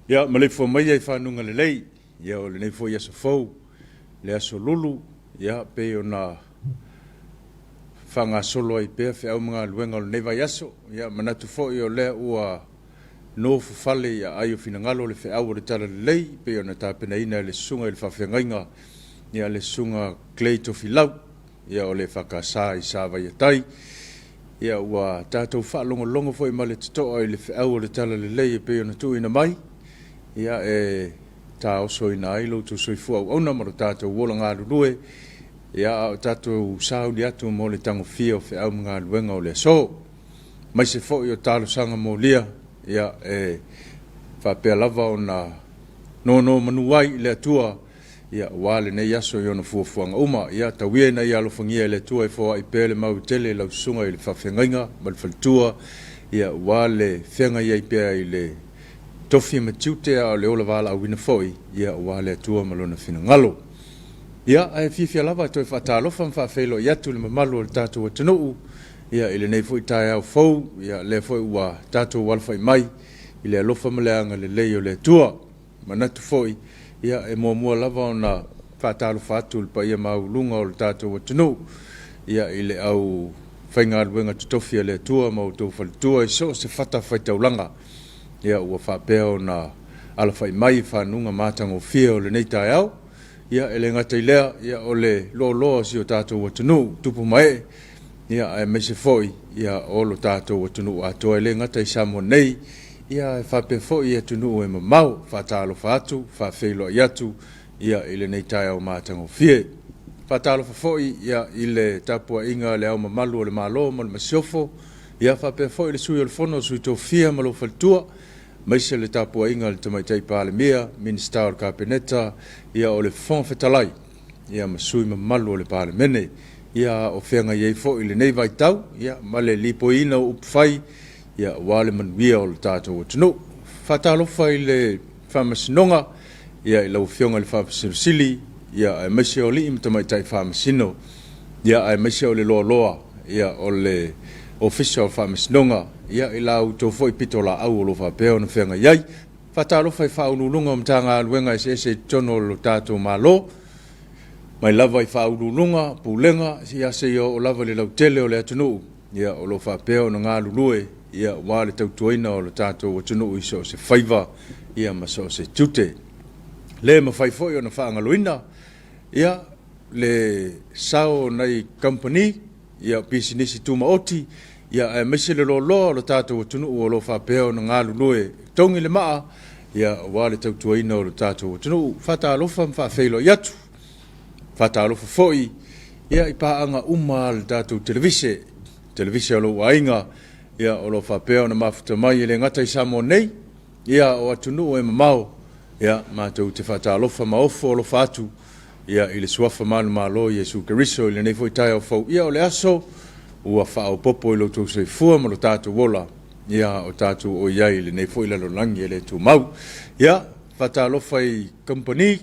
Ia, maleifua maia i fanuga lelei, ia o lenei foi aso fou, le aso Lulu, ia pei ona faagasolo ai pea feau ma galuega o lenei vaiaso. Ia, manatu foi o lea ua nofofale i aai o finagalo le feau o le Talalelei pei ona tapenaina e le Susuga i le Faafeagaiga, ia le Susuga Clay Tofilau, ia o le EFKS i Savaiatai. Ia ua tatou faalogologo foi ma le totoa i le feau o le Talalelei e pei ona tuuina mai, ia e taosoina ai lo outou soifua auauna ma lo tatou ola galulue, ia a o tatou sauni atu mo le tagofia o feau ma galuega o le aso. Aemaise foi o talosaga molia, ia e faapea lava ona nonomanu ai i le Atua, ia aua lenei aso i ona fuafuaga uma. Ia tau ia ina ia alofagia e le Atua e foai pea le mau tele i lau susuga i le faafeagaiga ma le faletua, ia aua le feagai ai pea i le tofi ma tiute a o le ola valaauina foi, ia aua le Atua ma Lona finagalo. Ia, ae fiafia lava e toe faatalofa ma faafeiloai atu i le mamalu o le tatou atunuu, ia i lenei foi taeao fou, ia lea foi ua tatou alafai mai i le alofa ma le agalelei o le Atua. Manatu foi, ia, e muamua lava ona faatalofa atu i le paia maualuga o le tatou atunuu, ia, i le au faigaluega totofi a le Atua ma outou faletua i so o se fatafaitaulaga, ia, ua faapea ona alafai mai i fanuga matagofie o lenei taeao. Ia, e le gata i lea, ia, o le loaloa o si o tatou atunuu, tupu ma ee, ia, aemaise foi, ia, o lo tatou atunuu atoa, e le gata i Samoa nei, ia, ae faapea foi i atunuu e mamao. Faatalofa atu, faafeiloai atu, ia, i lenei taeao matagofie. Faatalofa foi, ia, i le tapuaiga a Le Ao Mamalu o le Malo ma le Masiofo, ia, faapea foi le Sui o le Fono a Sui Tofia ma lou faletua, aemaise le tapuaiga a le Tamaitai Palemia, Minisita o le Kapeneta, ia, o le Fofoga Fetalai, ia, ma sui mamalu o le Palemene, ia, o feagai ai foi i lenei vaitau, ia, ma le lipoiina o upufai, ia, aua le manuia o le tatou atunuu. Faatalofa i le Faamasinoga, ia, i lau Afioga i le Faamasino Sili, ia, aemaise o alii ma tamaitai Faamasino, ia, aemaise o le loaloa, ia, o le Ofisa o Faamasinoga, ia, i la outou foi pitolaau o lo o faapea ona feagai ai. Faatalofa i Faauluuluga o Matagaluega eseese i totonu o lo tatou Malo, mai lava i Faauluuluga, Pulega, ia seia oo lava i le lautele o le atunuu, ia, o lo o faapea ona galulue, ia, aua le tautuaina o lo tatou atunuu i so o se faiva, ia, ma so o se tiute. Le mafai foi ona faagaloina, ia, le sao o nai kamupani, ia, pisinisi tumaoti, ia, aemaise le loaloa o lo tatou atunuu o lo o faapea ona galulue togi le maa, ia, aua le tautuaina o lo tatou atunuu. Faatalofa ma faafeiloai atu. Faatalofa foi, ia, i paaga uma a le tatou televise, televise a lou aiga, ia, o lo o faapea ona mafuta mai e le gata i Samoa nei, ia, o atunuu e mamao, ia, matou te faatalofa ma ofo alofa atu, ia, i le Suafa manumalo o Iesu Keriso i lenei foi taeao fou. Ia, o le aso ua faaopoopo i lo outou soifua ma lo tatou ola, ia, o tatou o i ai i lenei foi lalolagi e le tumau. Ia, faatalofa i kamupani,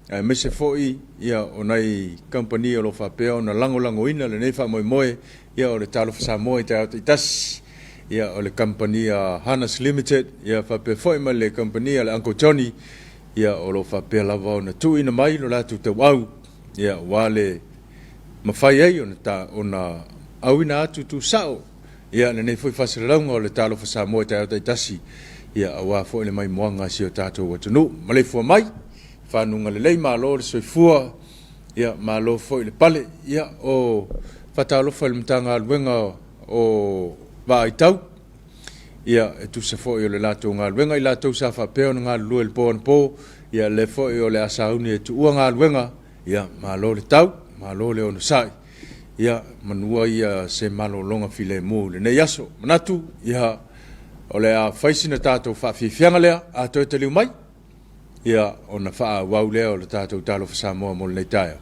aemaise foi ia o nai kamupani o lo o faapea ona lagolagoina lenei faamoemoe, ia o le Talofa Samoa i taeao taitasi, ia o le kamupani a Hanas Limited, ia faapea foi ma le kamupani a le Uncle Johnny, ia o lo o faapea lava ona tuuina mai lo latou tauau, ia aua le mafai ai ona ta, ona auina atu tuusao ia lenei foi faasalalauga o le Talofa Samoa i taeao taitasi, ia aua foi le maimoaga a si o tatou atunuu. Maleifua mai fanuga lelei, malo le soifua, ia malo foi le pale. Ia o faatalofa i le Matagaluega o Vaaitau, ia e tusa foi o le latou galuega, i latou sa faapea ona galulue i le po anapo, ia lea foi o le a sauni e tuua galuega, ia malo le tau, malo le onosai, ia manua ia se malologa filemu i lenei aso. Manatu, ia o le a fai sina tatou faafiafiaga lea, a toe taliu mai, ia ona faaauau lea o le tatou Talofa Samoa mo lenei taeao.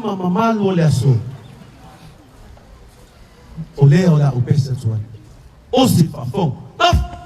paia ma mamalu o le aso, o lea o le a ou pese atu ai. Osi le faafofoga. Off!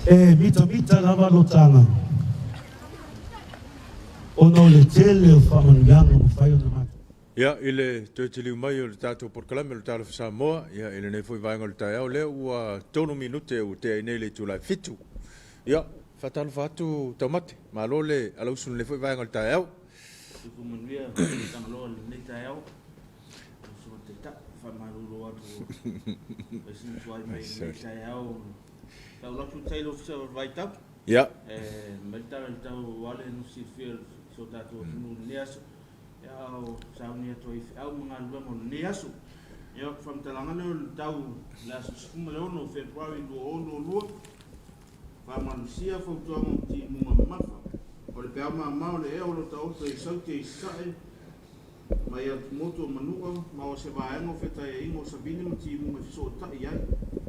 E mitamita lava lo ta agaga ona o le tele o faamanuiaga mafai ona matou. Ia, i le toe tiliu mai o le tatou polokalame o le Talofa Samoa, ia, i lenei foi vaega o le taeao lea ua 3 minute ua tea ai nei le itula e 7. Ia, faatalofa atu Taumate, malo le alausu i lenei foi vaega o le taeao. Tupu manuia Tagaloa i lenei taeao. Lau Susuga Taitai, faamalulu atu ua fai sina tuai mai i lenei taeao. Tau atu i tai le Ofisa o le Vaitau. Ia. E mai le tala i le tau aua le nofo silafia o si o tatou atunuu i lenei aso. Ia, a o sauni atu ai i feau ma galuega o lenei aso. Ia, o le faamatalaga lea o le tau i le aso 16 o Fepuari 2022, faamalosia fautuaga o timuga mamafa. O le peau mama o le ea o lo taoto i Saute i Sasae, mai atumotu o Manua, ma o se vaega o fetaiaiga o savili ma timuga e fesootai ai,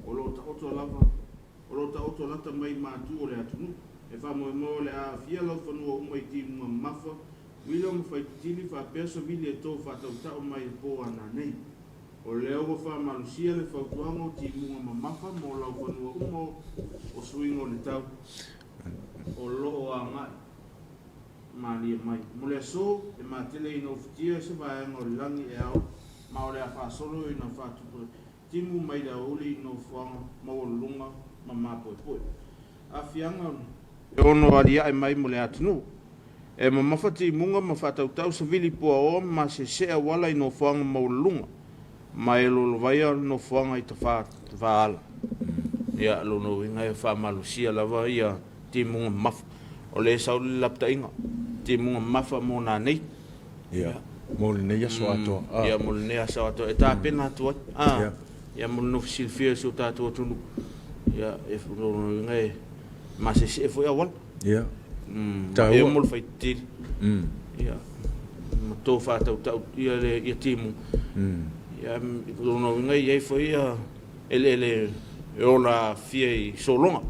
o lo o taoto lava, o lo o taoto lata mai matu o le atunuu. E faamoemoe o le a aafia laufanua uma i timuga mamafa, uila ma faititili faapea savili e tou faatautau mai e po a nanei. O lea ua faamalosia le fautuaga o timuga mamafa mo laufanua uma o suiga o le tau o lo o agai malie mai. Mo le aso, e matele ina ufitia se vaega o le lagi e ao, ma o le a faasolo ina faatupe timu mai le aoauli i nofoaga maualuluga ma mapoepoe. Aafiaga o le. E ono aliae mai mo le atunuu. E mamafa timuga ma faatautau savili puaoa ma masese auala i nofoaga maualuluga ma e lolovaia nofoaga i tafaala. Ia, lona uiga e faamalosia lava ia timuga mamafa. O lea e sau le lapataiga, timuga mamafa mo nanei. Ia, mo lenei aso atoa. Ia, mo lenei aso atoa. E tapena atu ai. Ia, mo le nofo silafia e si o tatou atunuu. Ia, e lona uiga e masese foi auala. Ia. Taua. Ia mo le faititili. Ia, ma to faatautau ia le ia timuga. Ia, lona uiga e i ai foi ia eleele e ola aafia i sologa.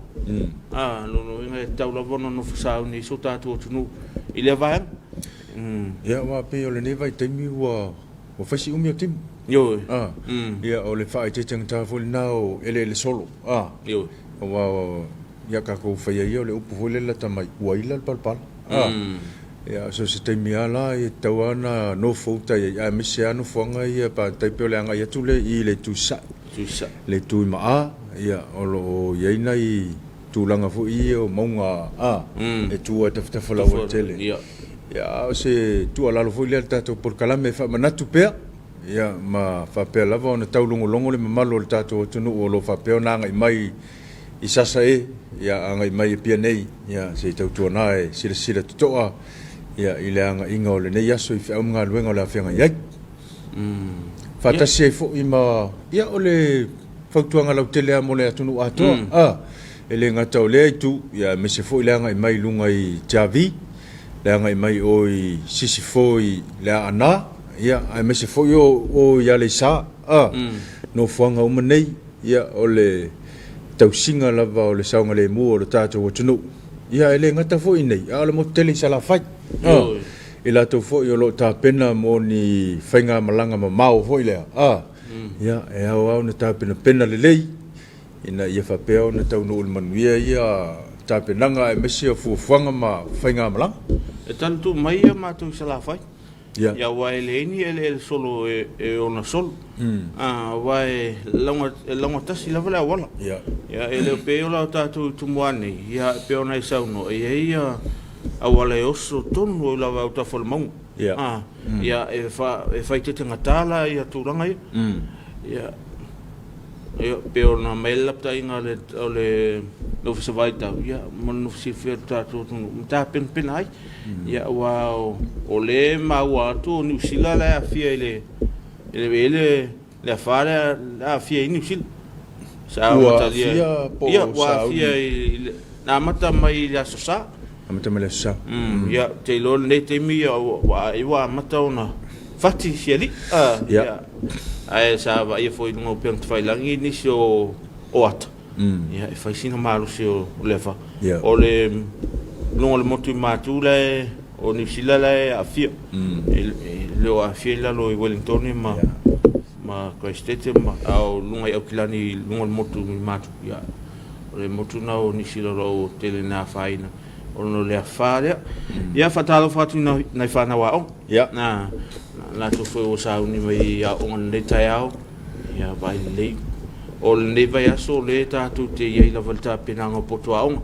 A, lona uiga e tatau lava ona nofo sauni ai si o tatou atunuu i lea vaega. Ia, aua pei o lenei vaitaimi ua ua fai si umi o timu. Ioe. A, ia o le faaeteetegata foi lena o eleele solo. A, Ioe. Aua ia tatou faia ia o le upu foi lele lata mai, ua ila le palapala. A, ia so o se taimi lava la e tatau lava ona nofo uta i ai, aemaise lava nofoaga ia pa tai pei o le agai atu lea i le itu i Sasae, le itu i Maa, ia o lo o i ai nai tulaga foi ia o mauga a, e tu ai tafatafa laualatele. Ia, a o se tuualalo foi lea i le tatou polokalame e faamanatu pea, ia ma faapea lava ona taulogologo le mamalu o le tatou atunuu o lo o faapea ona agai mai i Sasae, ia agai mai i Apia nei, ia se i tautuana e silasila totoa ia i le agaiga o lenei aso i feau ma galuega o le a feagai ai. Faatasi ai foi ma ia o le fautuaga lautele lava mo le atunuu atoa, a, e le gata o lea itu, ia aemaise foi le agai mai i luga i Tiavi, le agai mai o i Sisifo i le Aana, ia aemaise foi o o i Aleisa, a, nofoaga uma nei, Ia, o le tausiga lava o le saogalemu o le tatou atunuu, ia e le gata foi i inei, a o le motu tele i Salafai. A, i latou foi o lo o tapena mo ni faigamalaga mamao foi lea, a, ia, e ao lava ona tapenapena lelei ina ia faapea ona taunuu i le manuia ia tapenaga aemaise o fuafuaga ma faigamalaga. E talitu mai ia matou i Salafai. Ia. Ia aua e leai ni eleele solo e, e ona solo. Ah, aua e lauga, e laugatasi lava le auala. Ia. Ia, e le o pei o la tatou i Tumua nei, ia, e pei ona e saunoa, e i ai ia auala e oso tonu ai lava i autafa o le mauga. Ia. Ah, ia, e, fa, e faaitetegata la ia tulaga ia. Ia, Ia, pei ona aumai le lapataiga a le, o le Ofisa Vaitau, ia, ma le nofo silafia o le tatou atunuu, ma tapenapena ai. Ia, aua o, o lea e maua atu o Niu Sila la e aafia i le, i le, i le, le afa lea la aafia ai Niu Sila. Sa Ua amatalia, aafia po ia, o ua sauni? aafia i le, na amata mai i le Aso Sa. Amata mai le Aso Sa. Ia, ou te iloa lenei taimi ia ua, ua, ua amata ona fati si alii. Ia. Ia, ae sa vaaia foi i luga o upega tafailagi nisi o, o ata. Ia, e fai sina malosi o, o le afa. Ia. O le luga o le motu i Matu la e, o Niu Sila la e aafia. E, e le o aafia i lalo i Wellington ma, ma Christchurch ma, a o luga i Aukilani i luga o le motu i Matu. Ia, O le motu lena o nisi laolao ua tele ina afaina ona o le afa lea. Ia, faatalofa atu i nai fanau aoga. Ia. Na latou foi ua sauni mai i aoga i lenei taeao. Ia, vaai lelei. O lenei vaiaso o lea tatou te i ai lava i le tapenaga o poto aoga,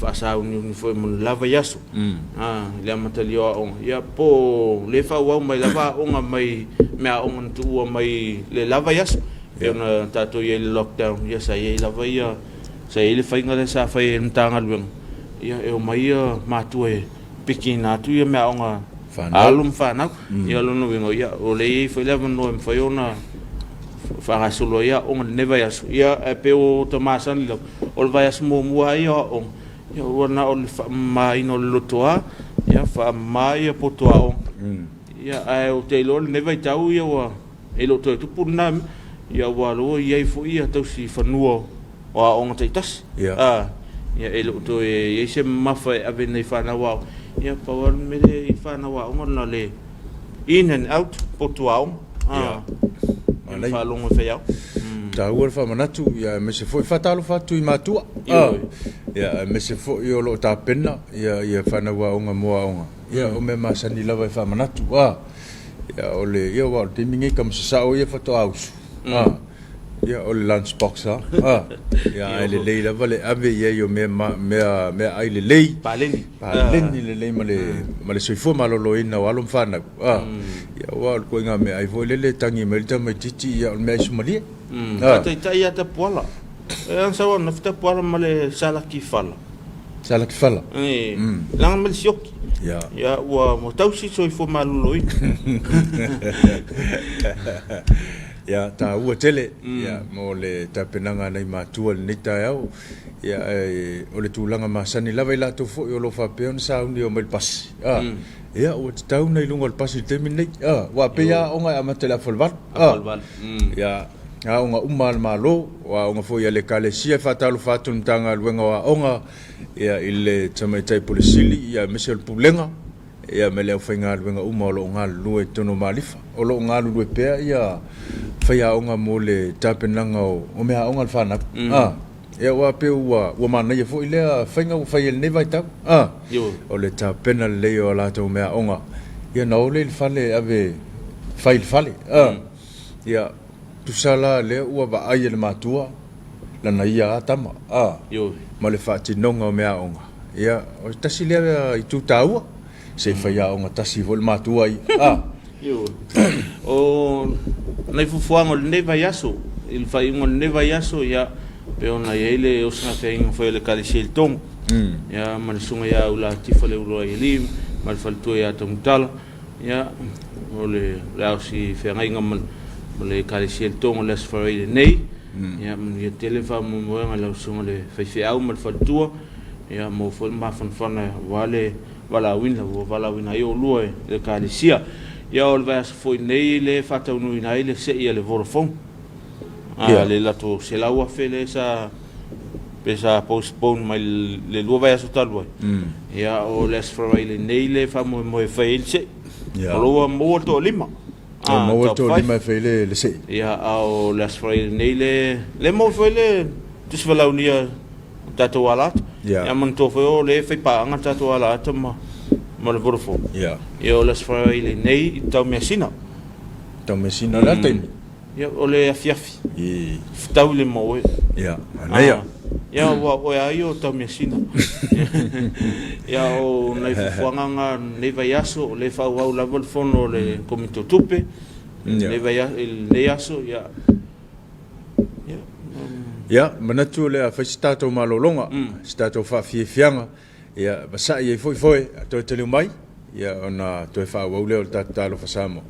faasauniuni foi mo le la vaiaso. I le amatalia o aoga, ia po o lea e faaauau mai lava aoga mai meaaoga na tuua mai le la vaiaso. E pei ona tatou i ai i le lockdown, ia sa i ai lava ia, sa i ai le faiga lea sa fai e le Matagaluega, ia e omai ia matua e pikiina atu ia meaaoga a alo ma fanau. Ia o lona uiga, ia o lea e i ai foi le avanoa e mafai ona faagasolo ai aoga i lenei vaiaso. Ia ae pei ua ta masani lava, o le vaiaso muamua lava ia o aoga, ia ua na o le faamamaina o le lotoa, ia faamama ia poto aoga. Ia ae ou te iloa lenei vaitau ia ua e le o toe tupu lena mea, ia aua o lea ua i ai foi ia tausi fanua o aoga taitasi. Ia. Ia e le o toe i ai se mamafa e ave nei fanau aoga. Ia pau lava le mea lea i fanau aoga na o le in and out potu aoga. Ia. Ia faalogo e fai aoga. Taua le faamanatu, ia aemaise foi faatalofa atu i matua. Ioe. Ia aemaise foi o lo o tapena ia ia fanau aoga mo aoga. Ia o mea masani lava e faamanatu. Ia o le ia aua o le taimi lenei tama sasao ia faatoa usu. Ia o le lunch box lava. Ia ae lelei lava le ave i ai o mea mea meaai lelei. Paleni. Paleni lelei ma le ma le soifua maloloina o alo ma fanau. Ia aua o le ituaiga meaai foi lele e tagi mai le tamaitiiti ia o le meaai sumalie. Faataitai ia Tapuala. E ana sau ananafi Tapuala ma le salaki fala. Salaki fala. E, laga ma le sioki. Ia. Ia ua tausi soifua maloloina. Ia, taua tele, ia, mo le tapenaga a nai matua i lenei taeao. Ia, ae o le tulaga masani lava i latou foi o lo o faapea ona sauni e omai i le pasi. A, ia, ua tatau ona i luga o le pasi i le taimi lenei. A, aua e pei lava aoga e amata i le afa o le 8. A, ia, aoga uma a le Malo, o aoga foi a le Ekalesia, e faatalofa atu i le Matagaluega o Aoga, ia, i le Tamaitai Pule Sili, ia, aemaise o le Pulega. Ia ma le aufaigaluega uma o lo o galulue i totonu o Malifa. O lo o galulue pea ia faiaoga mo le tapenaga o meaaoga a le fanau. A, ia aua pei ua ua manaia foi lea faiga ua fai ai i lenei vaitau. A, o le tapena lelei o a latou meaaoga, ia ona o lea i le fale e ave fai i le fale. A, ia tusa la lea ua vaai e le matua lana ia a tama, a, ma le faatinoga o meaaoga, ia, o se tasi lea itu taua, se i faiaoga tasi foi le matua ia, a. Ioe. O nai fuafuaga o lenei vaiaso, i le faaiuga o lenei vaiaso, ia, pei ona i ai le osogafeaiga foi a le Ekalesia i le Togo, ia, ma le Susuga ia Ulatifa Leuluaialii ma le faletua ia Taugutala, Ia, o le aosi feagaiga ma le Ekalesia i le Toga o le Aso Faraile lenei. Ia, manuia tele le faamoemoega i lau Susuga i le Faifeau ma le Faletua. Ia, maua foi le mafanafana aua le valaauina ua valaauina ai oulua e le Ekalesia. Ia, o le vaiaso foi nei lea e faataunuuina ai le sei a le Vodafone. Ia. Le latou 100,000 lea sa pe sa postpone mai le 2 vaiaso talu ai. Ia, o le Aso Faraile nei le faamoemoe e fai ai le sei. Ia. O lo ua maua le toalima. E maua le top five. toalima e fai ai le sei. Ia, a o le Aso Faraile nei le le maua foi le tusi valaaulia o tatou alaata. Ia. Ia manatua foi o lea e fai paaga le tatou alaata ma ma le Vodafone. Ia. Ia, o le Aso Faraile nei i Taumeasina. Taumeasina o le a le taimi? Ia, o le afiafi. I. Fetau i le moe. Ia, manaia. Ia, ua oe a ia o Taumeasina. Ia, o nai fuafuaga na lenei vaiaso, o lea e faaauau lava le fono a le Komiti o Tupe. Ia. Lenei vaiaso, i lenei aso, ia. Ia. Ia, manatu o le a fai se tatou malologa, se tatou faafiafiaga, ia, vasa'i ai foi foe, a toe taliu mai, ia, ona toe faaauau lea o le tatou Talofa Samoa.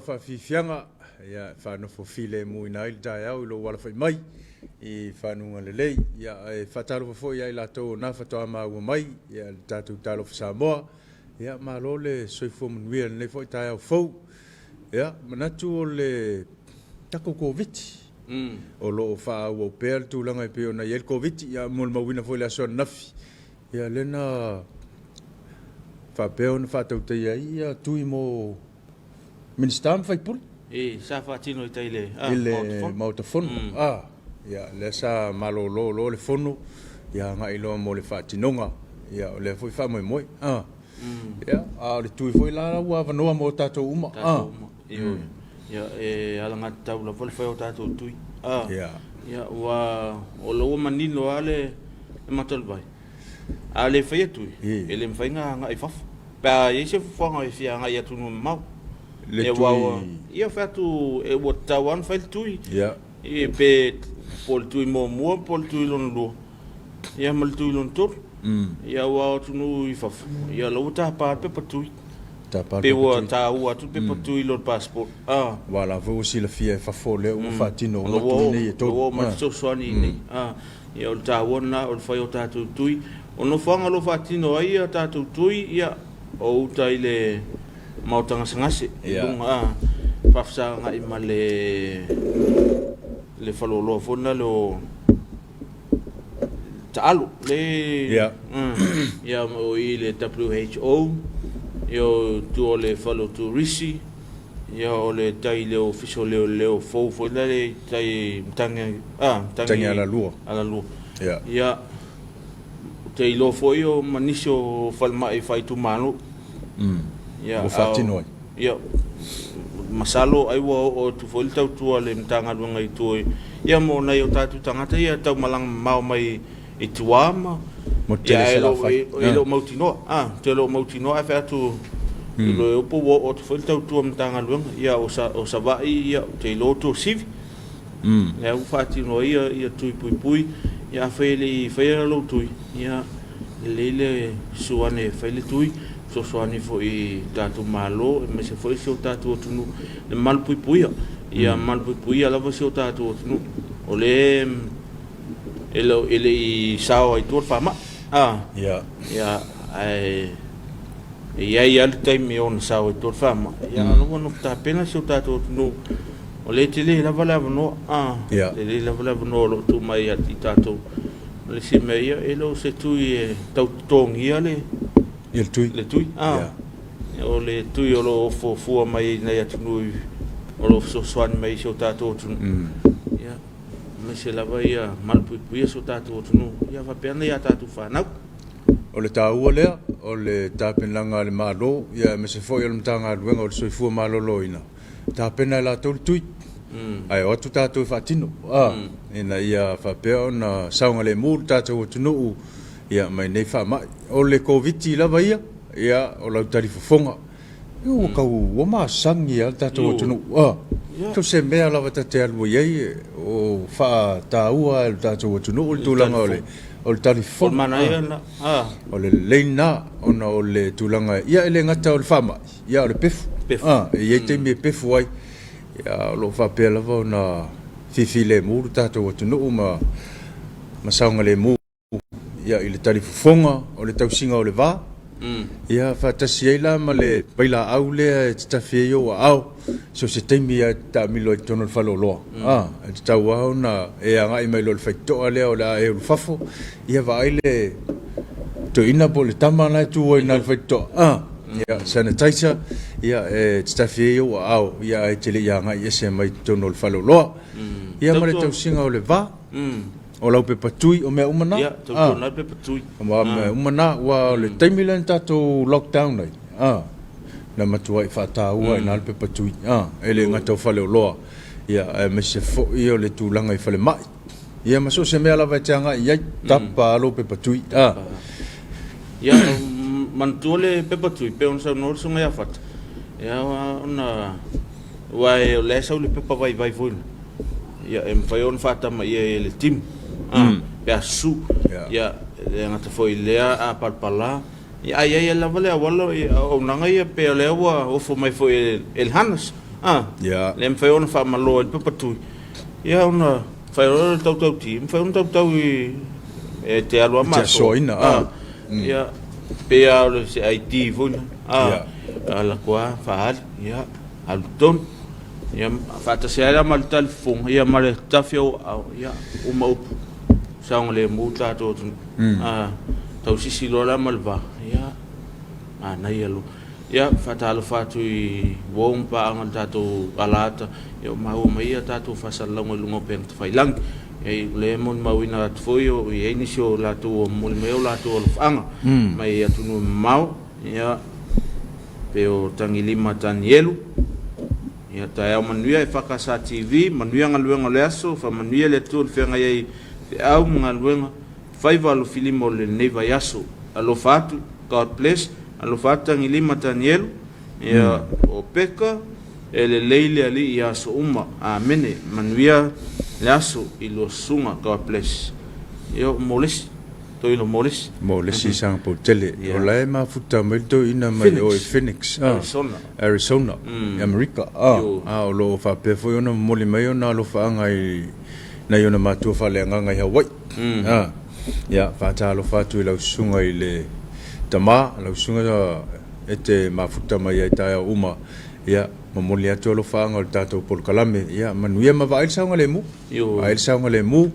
faafiafiaga, ia, e faanofo filemuina ai le taeao i lou alafai mai i fanuga lelei. Ia, e faatalofa foi ia i latou o na faatoa maua mai, ia, le tatou Talofa Samoa. Ia, malo le soifua manuia i lenei foi taeao fou. Ia, manatu o le tatou Koviti, o lo o faaauau pea le tulaga e pei ona i ai le Koviti. Ia, molimauina foi i le aso ananafi, ia, lea na faapea ona faatautaia ai ia tui mo Minisita ma faipule. E, sa faatino i tai i le I le Maota Fono. A, ia, lea sa malolo loa le Fono, ia agai loa mo le faatinoga, ia, o lea foi faamoemoe. A, ia, a o le tui foi la ua avanoa mo tatou uma. Tatou uma. Ioe. Ia, e alagatatau lava le fai o tatou tui. A, ia, ua, o la ua manino lava le mata o le vai. A le faia tui, e le mafai ona agai i fafo. Pe a i ai se fuafuaga e fia agai i atunuu mamao. Le tui. Ia, fai atu, ua tatau lava ona fai le tui. Pe po o le tui muamua po o le tui lona lua, ia ma le tui lona tolu. Ia aua o atunuu i fafo, ia la ua tapa le pepa tui. Pe ua taua atu le pepa tui i lo le passport. Aua o la foi ua silafia e fafo o lea ua faatino uma tui nei e tolu. Ua oo mai fesoasoani i inei. Ia o le taua lena o le fai o tatou tui. O nofoaga o lo o faatino ai a tatou tui, ia o uta i le maota gasegase i luga a faafesagai ma le le faleoloa foi lena o taalo le ia o i le WHO, ia o tua o le fale o turisi, ia o le tai i le ofisa o leoleo fou foi lea i tai i Matagi a Matagi Alalua. Alalua. Ia ou te iloa foi o ma nisi o falemai faaitumalo. Ia ua faatino ai. Ia masalo ai ua oo atu foi le tautua a le Matagaluega i tua ia mo nai o tatou tagata ia tau malaga mamao mai i tua ma Motu tele ia, e le o mautinoa, a, te le o mautinoa ae fai atu i le upu ua oo atu foi le tautua Matagaluega. Ia o Savaii, ia ou te iloa o Tuasivi. Lea ua faatino ai ia tui puipui. Ia afai e le i faia lou tui, ia lelei le susu ane e fai le tui, fesoasoani foi i tatou Malo aemaise foi si o tatou atunuu i le malupuipuia. Ia malupuipuia lava si o tatou atunuu. O lea e le i sao ai i tua le faamai. Ia, ae e i ai lava le taimi e ono sao ai i tua le faamai. Ia, a o la ua nofo tapena si o tatou atunuu. O lea e tele lava le avanoa, tele lava le avanoa o lo o tuu mai ia i tatou. O le isi mea ia, e le o se tui e tau totogia le, le tui. Le tui. O le tui o lo o fuafua mai i nai atunuu o lo o fesoasoani mai i si o tatou atunuu. Ia, aemaise lava ia malupuipuia si o tatou atunuu, ia faapea nai a tatou fanau. O le taua lea o le tapenaga a le Malo, ia aemaise foi o le Matagaluega o le Soifua Maloloina, tapena e latou le tui, ae o atu tatou e faatino, ina ia faapea ona saogalemu le tatou atunuu ia mai nei faamai. O le Koviti lava ia, ia o lau talifofoga, ua tau ua masani lava le tatou atunuu, so o se mea lava ta te alu i ai, o faataua e le tatou atunuu le tulaga o le o le talifofoga. O le lelei lena ona o le tulaga, ia e le gata o le faamai, Ia, o le pefu. Pefu. Ah, e i ai taimi e pefu ai. Ia, o lo o faapea lava ona fifilemu le tatou atunuu ma, ma saogalemu ia, i le talifofoga o le tausiga o le va. Ia, faatasi ai la ma le vailaau lea e tatafi ai ou aao, so o se taimi lava e te taamilo ai i totonu o le faleoloa. Ah, e tatau lava ona e agai mai loa i le faitotoa lea o le a e ulufafo, ia vaai le toeaina po o le tama la e tu ai i ina i le faitotoa. Ah, Ia, sanitizer, ia, e tatafi ai ou aao, ia, ae te le i agai ese mai totonu o le faleoloa. Ia, ma le tausiga o le va, o lau pepa tui, o mea uma na. Ia, tautuana le pepa tui. O mea uma na, aua o le taimi lea na tatou lockdown ai, na matuai faataua ai i ina le pepa tui, e le gata o faleoloa, ia, aemaise foi o le tulaga i falemai. Ia ma so o se mea lava e te agai i ai, tapa lou pepa tui. Ia, manatua le pepa tui, pei ona saunoa le Susuga ia Fata, e ao lava ona, aua o la e sau le pepa vaivai foi lea, ia, e mafai ona faatamaia e le timu, pe a susu. Ia, e le gata foi i lea, a palapala, ia, a i ai lava le auala, o auaunaga ia, pei o lea ua ofo mai foi e le Hanas. A, le mafai ona faamalo ai le papa tui, ia ona fai loa lea o le tautauti, e mafai ona tautau i e te alu lava ma asoaina. A, ia pei lava o le se ID foi lea. A, alu atu lava faaali, ia alu i totonu. Ia faatasi ai la ma le talifofoga, ia ma le tafi o aao, ia uma upu, saogalemu le tatou atunuu. A, tausisi loa la ma le va, ia manaia loa. Ia, faatalofa atu i uo ma paaga i le tatou alaata, ia ua maua mai ia tatou faasalalauga i luga o upega tafailagi. Ia, o lea e molimauina atu foi o i ai nisi o latou ua momoli mai o latou alofaaga mai atunuu e mamao, ia, pei o Tagilima Tanielu, ia, taeao manuia e FKS TV, manuia galuega o le aso, faamanuia le Atua i le feagai ai feau ma galuega. Faiva alofilima o lenei vaiaso. Alofa atu, God bless. Alofa atu Tagilima Tanielu, ia o Peka, e lelei le Alii i aso uma. Amene. Manuia le aso i lua susuga. God bless. Ia o Molesi, Toeaina Molesi. Molesi Sagapoutele. O la e mafuta mai le toeaina mai o i Phoenix, Arizona, Arizona, i Amerika. A o lo o faapea foi ona momoli mai ona alofaaga i nai ona matua faaleagaga i Hawaii. A, ia, faatalofa atu i lau susuga i le tama, lau susuga e te mafuta mai ai taeao uma, ia, momoli atu alofaaga o le tatou polokalame, ia, manuia ma vaai le saogalemu. Vaai le saogalemu.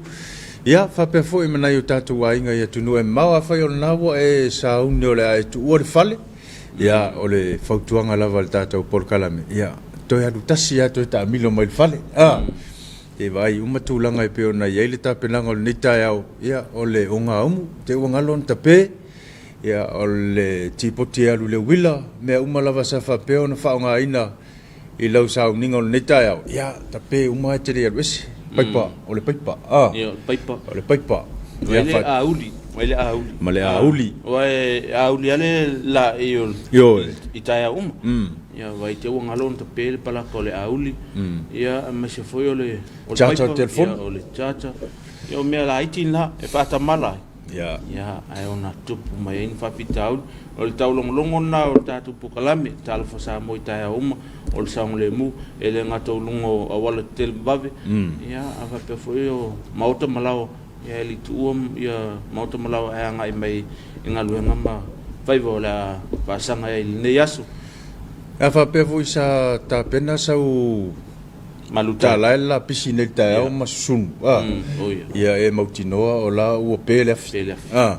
Ia, faapea foi ma nai o tatou aiga i atunuu e mamao, afai o lena ua e sauni o le a e tuua le fale, ia, o le fautuaga lava a le tatou polokalame, ia, toe alu tasi lava toe taamilo mai le fale. A. E vaai uma tulaga e pei ona i ai le tapenaga o lenei taeao, ia, o le ogaumu, te ua galo ona tape, ia, o le tipoti e alu i le uila, mea uma lava sa faapea ona faaaogaina i lau sauniga o lenei taeao, ia, tape uma ae te le i alu ese. Paipa, o le paipa, a. Ia, o le paipa. O le paipa. Mai le auli, mai le auli. Ma le auli. Aua e auli lava le laei o le. Ioe. I taeao uma. Ia vai te ua galo ona tape le palaka o le auli, ia aemaise foi o le paipa, ia o le charger. Ia o mea laiti na e faatamala ai. Ia ae ona tupu mai ai ni faafitauli. O le taulogologo lena o le tatou polokalame, Talofa Samoa i taeao uma, o le saogalemu, e le gata o luga o auala tetele vavave, ia ae faapea foi o maota ma laoa, ia e le i tuua ia maota ma laoa e agai mai i galuega ma faiva o le a faasaga ai i lenei aso. A faapea foi sa tapena sau tala e lapisi nei le taeao ma susunu, a, ia e mautinoa o la ua pe le afi, a,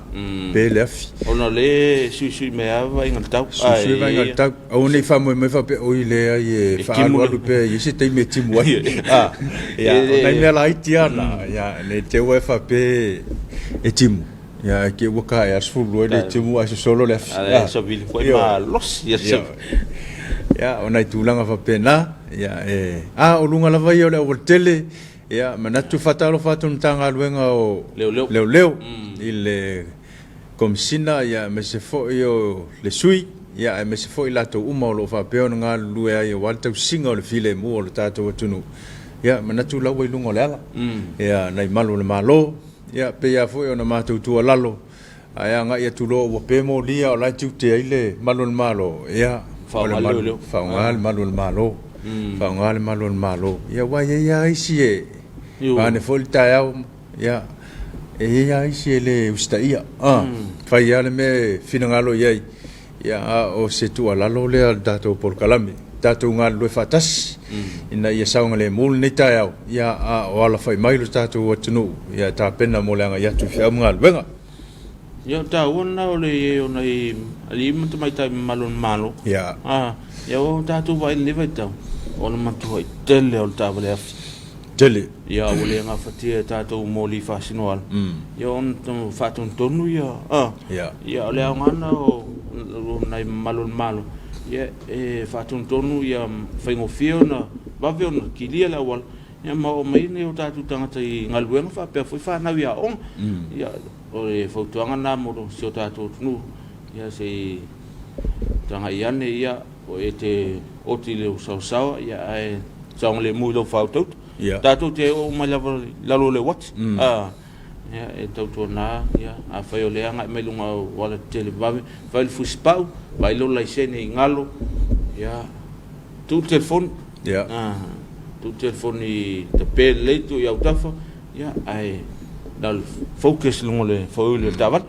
pe le afi. Ona o lea e suisui mai lava vaaiga o le tau. Suisui vaaiga o le tau. Aua ne i faamoemoe faapea, oi leai e faaalualu pea i se taimi e timu ai. A, ia, o nai mea laiti lava na, ia, ne i te i ua e faapea e timu. Ia, ae te ua taea 12 e le timu ae sosolo le afi. Ae savili foi malosi. Ia, o nai tulaga faapena, ia, e, a, o luga lava ia o le aualatele, ia, manatu faatalofa atu i le Matagaluega o Leoleo, Leoleo i le Komesina, ia, aemaise foi o le sui, ia, aemaise foi i latou uma o lo o faapea ona galulue ai aua le tausiga o le filemu o le tatou atunuu. Ia, manatu la ua i luga o le ala, ia, nai malu o le Malo. Ia, pei lava foi ona matou tuualalo, ae agai atu loa ua pe molia o la e tiute ai le malu o le Malo, ia, o le malu, faaaoga le malu o le Malo, faaaoga le malu o le Malo. Ia, aua e i ai lava isi e, vaeane foi le taeao, ia, e i ai lava isi e le usitaia, a, fai lava le mea e finagalo i ai. Ia, a o se tuualalo lea a le tatou polokalame, tatou galulue faatasi ina ia saogalemu lenei taeao, ia, a o alafai mai lo tatou atunuu, ia, e tapena mo le agai atu i feau ma galuega. Ia, o le taua lena o le i ai o nai alii ma tamaitai mamalu o le Malo. Ia. A, ia ua tatou vaai i lenei vaitau, o le matuai tele o le taavale afi. Tele. Ia ua le gafatia e tatou moli faasinoala. Ia ona faatonutonu ia. Ia. Ia o le aoga lena o nai mamalu o le Malo, ia e faatonutonu ia faigofie ona vave ona kilia le auala, ia ma oo mai nai o tatou tagata i galuega faapea foi fanau i aoga. Ia o le fautuaga lena mo si o tatou atunuu, ia se i tagai ane ia O e te oti i le saosaoa, ia ae saogalemu i lou faautauta. Ia. Tatou te oo mai lava i lalo o le uati. A, ia, e tautuana, ia, afai o lea e agai mai luga o auala tetele vave, fai le fusipau, vaai lou laisene i galo, ia, tuu le telefoni. Tuu telefoni tape lelei tuu i autafa, ia, ae na o le focus i luga o le foeuli o le taavale.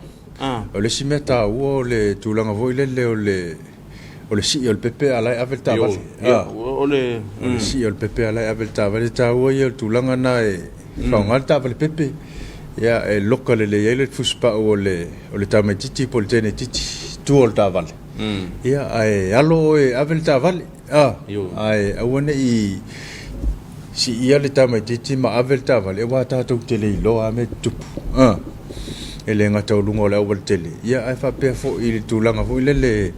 O le isi mea taua o le tulaga foi lele o le o le sii o le pepe a o la e ave le taavale. O le O le sii o le pepe a o la e ave le taavale. E taua ia o le tulaga lena e faaaoga le taavale pepe. Ia, e loka lelei ai le fusipau o le o le tamaitiiti po o le teneitiiti i tua o le taavale. Ia, ae alo oe e ave le taavale, ae aua ne i siia le tamaitiiti ma ave le taavale, aua tatou te le iloa lava mea e tutupu. E le gata o luga o le aualatele, ia ae faapea foi i le tulaga foi lele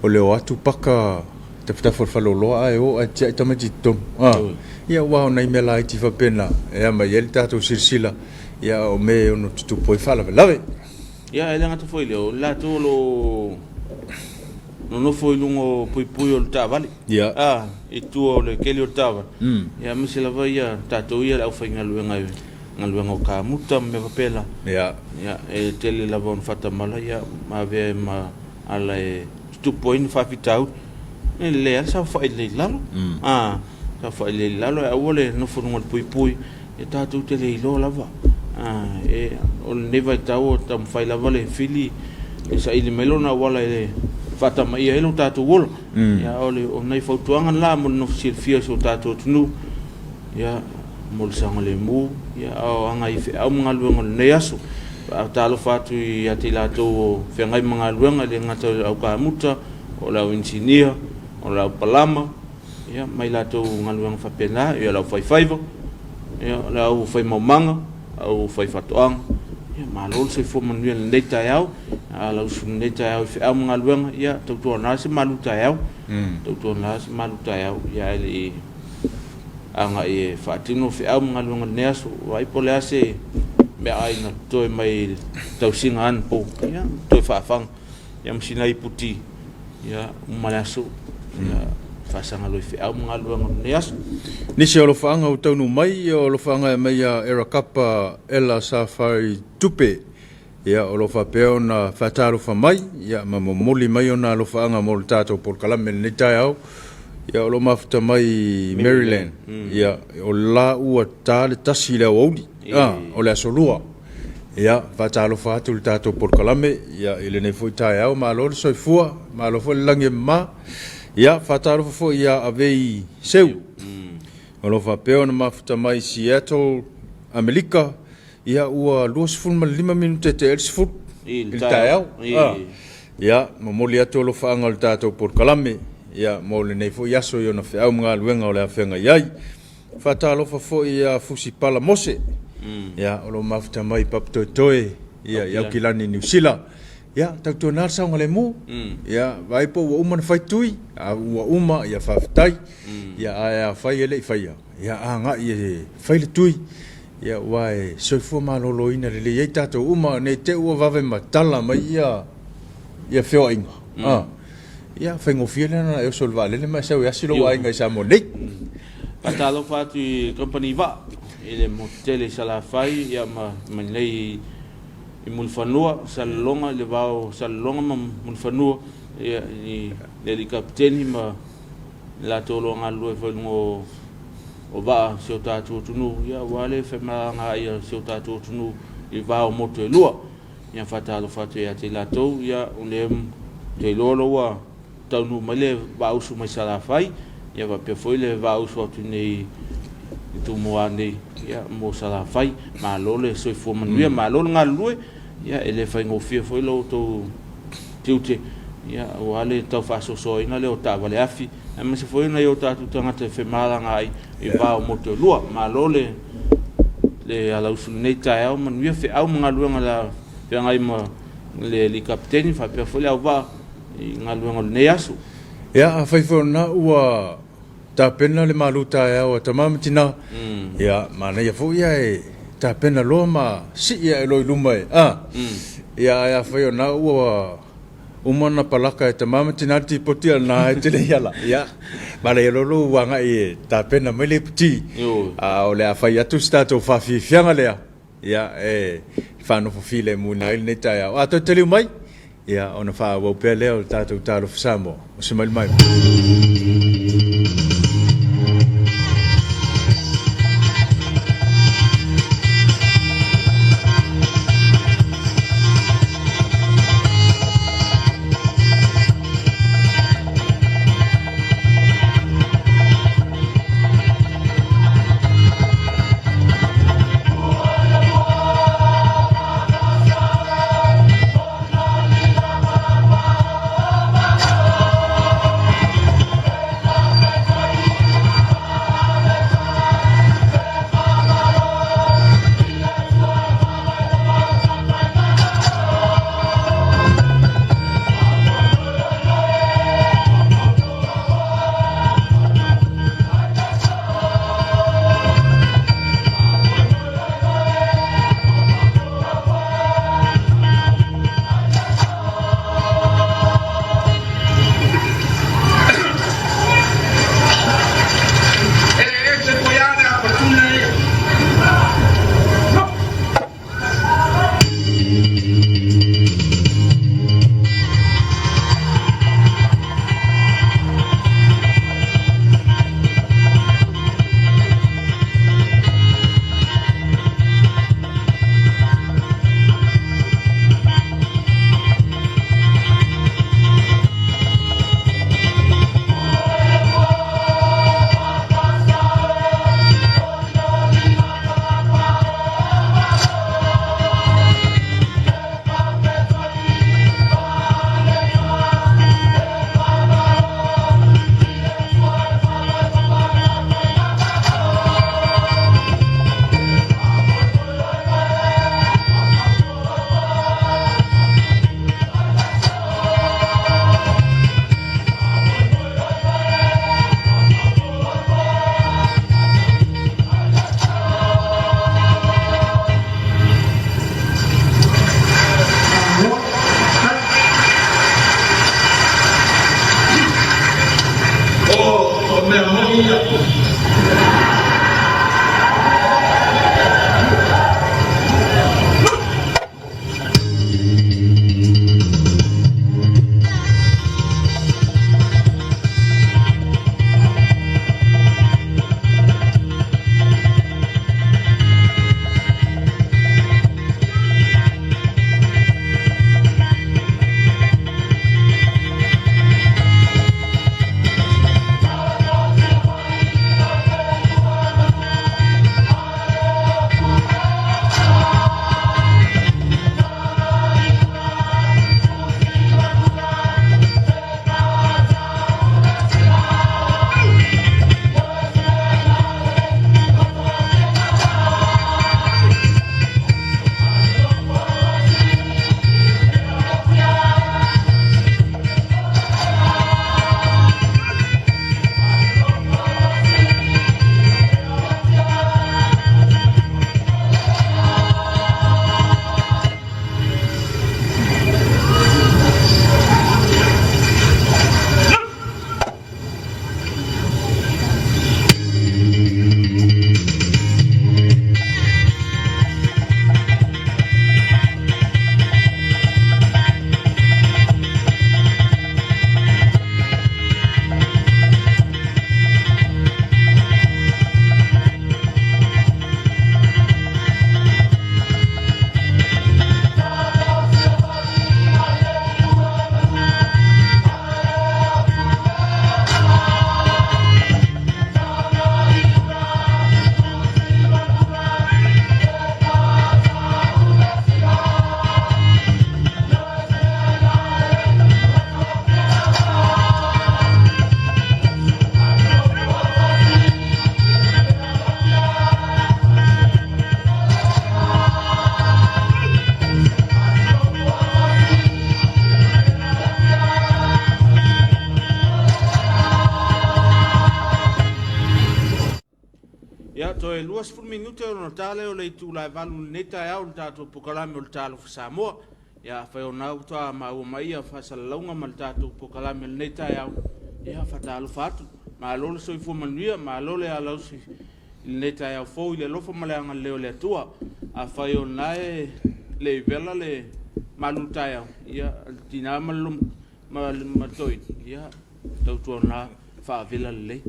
o le o atu paka tafatafa o le faleoloa ae o ae tiai tamaiti i totonu. Ia aua o nai mea laiti faapena e aumai ai le tatou silasila, ia o mea e ono tutupu ai faalavelave. Ia, e le gata foi i lea, o i latou o lo o nonofo i luga o puipui o le taavale, i tua o le keli o le taavale, ia aemaise lava ia tatou ia le aufaigaluega i galuega o kamuta ma mea faapena. Ia, e tele lava ona faatamala ia ma avea ai ma ala e tutupu ai ni faafitauli. E lelei lava le saofai lelei i lalo, saofai lelei i lalo ae aua le nofo i luga o le puipui, ia tatou te le iloa lava. O lenei vaitau o taumafai lava le fili e saili mai lona auala e faatamaia ai lo tatou ola. Ia, o nai fautuaga la mo le nofo silafia o si o tatou atunuu, ia, mo le saogalemu, ia, a o aga i feau ma galuega o lenei aso. Faatalofa atu ia te i latou o feagai ma galuega, e le gata o le au kamuta, o le au inisinia, o le au palama, ia, ma i latou galuega faapena, ia, le aufaifaiva, ia, le aufai maumaga, aufaifaatoaga. Ia, malo le soifua manuia i lenei taeao. A lau usu i lenei taeao i feau ma galuega, ia, tautuana se malu taeao, tautuana se malu taeao, ia, ae le i agai e faatino feau ma galuega o lenei aso. Vaai po o le a se meaai na totoe mai i le tausiga anapo, ia, toe faafaga ia ma sina iputi, ia, uma le aso, ia, faasaga loa i feau ma galuega o lenei aso. Nisi o alofaaga ua taunuu mai, o alofaaga e aumai ia Era Kapa Ela Safari Tupe, ia, o lo o faapea ona faatalofa mai, ia, ma momoli mai ona alofaaga mo le tatou polokalame i lenei taeao, ia, o lo o mafuta mai i Maryland, ia, o la ua ta le 1 i le aoauli, o le aso Lua. Ia, faatalofa atu i le tatou polokalame, ia, i lenei foi taeao, malo le soifua, malo foi le lagi e mama. Ia, faatalofa foi ia Avei Seu, o lo o faapea ona mafuta mai i Seattle, Amerika, ia, ua 25 minute tea ai le 10 i le taeao. Ia, momoli atu alofaaga o le tatou polokalame, ia, mo lenei foi aso i ona feau ma galuega o le a feagai ai. Faatalofa foi ia Fusipala Mose, ia, o lo o mafuta mai i Papatoetoe, ia, i Aukilani, Niu Sila. Ia, tautuana le saogalemu. Ia, vaai po ua uma ona fai tui, a ua uma, ia faafetai. Ia, ae afai e le i faia, ia agai e fai le tui, ia, aua e soifua maloloina lelei ai tatou uma, ne i te i ua vave matala mai ia ia feoaiga. Ia, faigofie lea ona e oso i le vaalele ma e sau e asi lou aiga i Samoa nei. Faatalofa atu i Kamupani Vaa i le motu tele i Salafai ia ma nei i Mulifanua, Salelologa i le vao o Salelologa ma Mulifanua ia i le alii kapeteni ma i latou o lo o galulue foi i luga o vaa o si o tatou atunuu ia aua le femalagaai a si o tatou atunuu i va o motu e lua. Ia faatalofa atu ia te i latou ia o lea ou te iloa o la ua taunuu mai le vaausu mai Salafai, ia faapea foi le vaausu atu nei i Tumua nei ia mo Salafai. Malo le soifua manuia, malo le galulue, ia e le faigofie foi lo outou tiute ia aua le tau faasoasoaina lea o taavale afi, aemaise foi nai o tatou tagata e femalagaai i va o motu e lua. Malo le le alausu i lenei taeao, manuia feau ma galuega o le a feagai ma le alii kapeteni faapea foi le auvaa i galuega o lenei aso. Ia, afai foi o lena ua tapena le malu taeao a tama ma tina, ia, manaia foi ae tapena loa ma sii ae loa i luma e, a, ia, ae afai o lena ua uma ona palaka e tama ma tina le tipoti a o lena e te le i ala, ia, manaia loa lou agai e tapena mai le iputi, a o le a fai atu se tatou faafiafiaga lea. Ia, e faanofo filemuina ai lenei taeao. A toe taliu mai, ia, ona faaauau pea lea o le tatou Talofa Samoa. O se mailamaila. 20 minute ona ta lea o le itula e 8 i lenei taeao i le tatou polokalame o le Talofa Samoa. Ia, afai o lena ua toa maua mai ia faasalalauga ma le tatou polokalame i lenei taeao, ia, faatalofa atu. Malo le soifua manuia, malo le alausi i lenei taeao fou i le alofa ma le agalelei o le Atua. Afai o lena e le i vela le malu taeao, ia, le tina ma le ma le toeaina, ia, tautuana faavela lelei.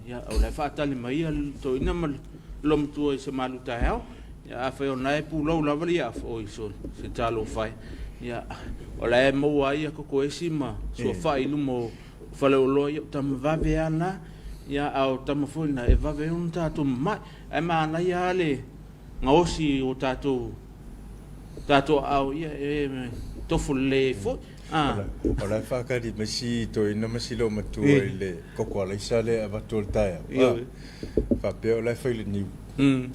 Ia, o la e faatali mai le toeaina ma le loomatua i se malu taeao. Ia, afai o lena e pulou lava le afa, oi sole, se talofa e. Ia, o la e maua ai kokoesi ma suafai i luma o faleoloa, ia o tama vave lava na. Ia, a o tama foi na, e vave ai ona tatou mamae. Ae manaia lava le gaosi o tatou aao, ia, e tofu lelei ai foi. O la e faatali mai si toeaina ma si loomatua i le koko alaisa lea e avatu o le taeao. Faapea o la e fai le niu.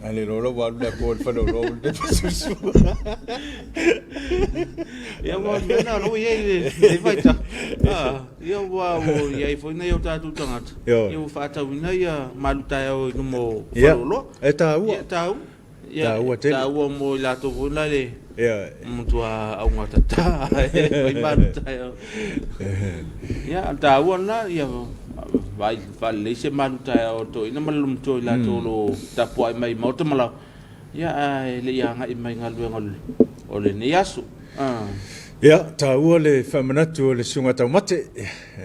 Ae le iloa la ua alu le ato i le faleoloa ua lelei pasusu. Ia ua mea na o lea ua i ai lenei vaitau. Ia ua i ai foi nai o tatou tagata ia ua faatauina ia malu taeao i luma o faleoloa. E taua. Ia taua. Ia taua tele. Taua mo i latou foi la le matua augatata e fai malu taeao. Ia o le taua lena ia vaai faalelei se malu taeao a le toeaina ma le loomatua i latou o lo o tapuai mai i maota ma laoa, ia ae le i agai mai i galuega o lenei aso. Ia, taua le faamanatu o le Susuga Taumate,